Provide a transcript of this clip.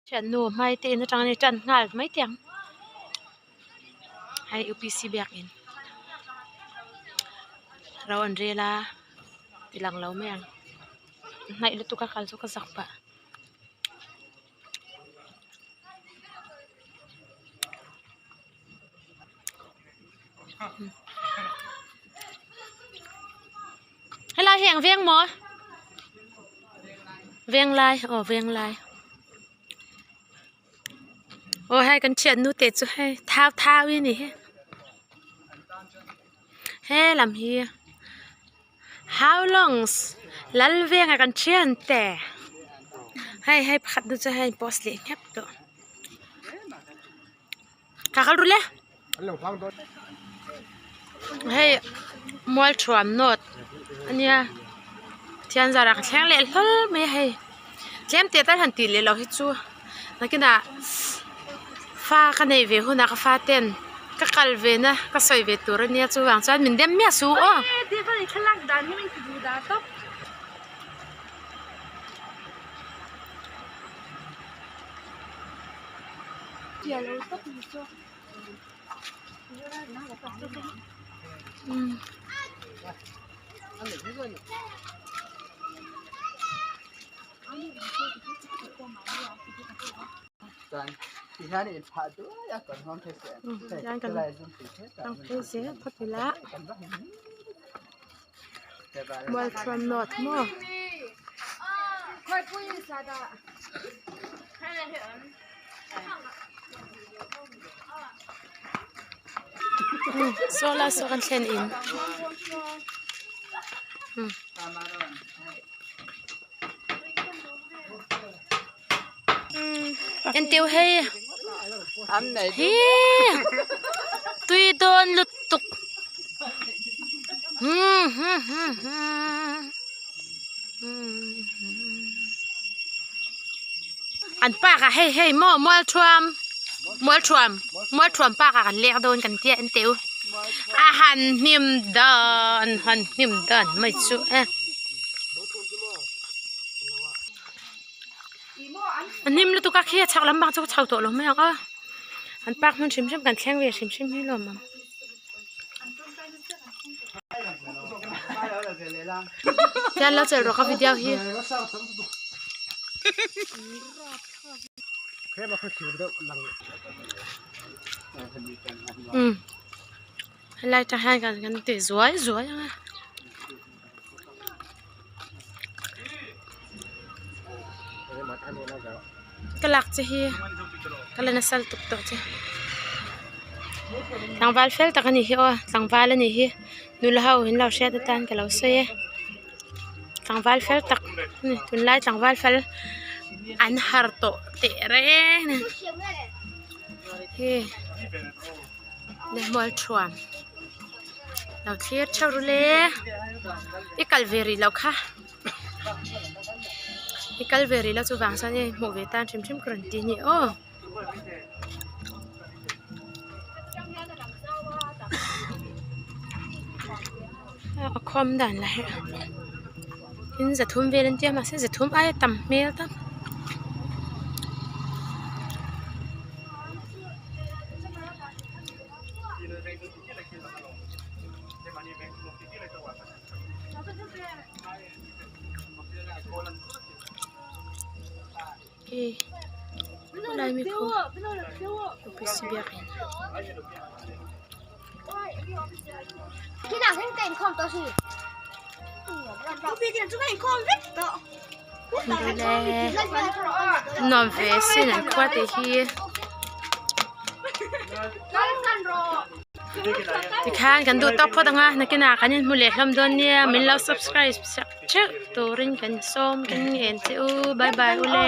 Thiannu hmai te in atang in tan nghal mai teh ang hei upc biakin ro an rel a ti lang lo mai ang hnaih lutuk a kal chu ka zak pah. Helai hi eng veng maw? Venglai aw venglai aw hei kan thiannu te chu hei thau thau hi a ni hi he lam hi how longs lal venga kan thian te hei hei pakhat na chu hei post leh nghet tawh. Ka kal ru le. Hei mual thuam nawt a nia thian zarah ka thleng leh hlawl mai a hei tlem teh tal han tih leh loh hi chu nakinah fa ka neih ve hunah ka fa ten ka kal ve na ka sawi ve tur a nia chuvang chuan min dem miah suh aw. Mualthuam nawt maw. Saw lai saw kan thlen in entiu hei hi tui dawn lutuk An park ah hei hei maw mualthuam mualthuam mualthuam park ah kan leng dawn kan tia an teu a han hnim dan han hnim dan mai chu e a hnim lutuk a khi a chhak lampang chu ka chho tawh lo mai ang a an park hmun hrim hrim kan thleng ve hrim hrim hi lawm ang. Tian lo chelh rawh ka video hi. Um helai tang hian kan kan ti zuai zuai ang a. Ka lak che hi ka la nasa lutuk tawh che tlangval fel tak a ni hi aw tlangval a ni hi nula ho in lo hriat atan ka lo sawi e tlangval fel tak a ni tunlai tlangval fel an har tawh teh reng a ni hei lehmual thuam lo thlir theuh ru le i kal ve rih loh kha. I kal ve rih lo chuvang chuan hei hmuh ve tan hrim hrim ka rawn ti a ni aw. A khawm dan lah hi in zathum vel an tia mahse zathum aia tam hmel tak. Lai mi khu UPC biakinn. Nuam ve sin an khua te hi. Tikhan kan duh tawk phawt ang a nakinah kan inhmu leh hlawm dawn nia min lo subscribe sak theuh turin kan sawm kan ngen che u bye bye ule.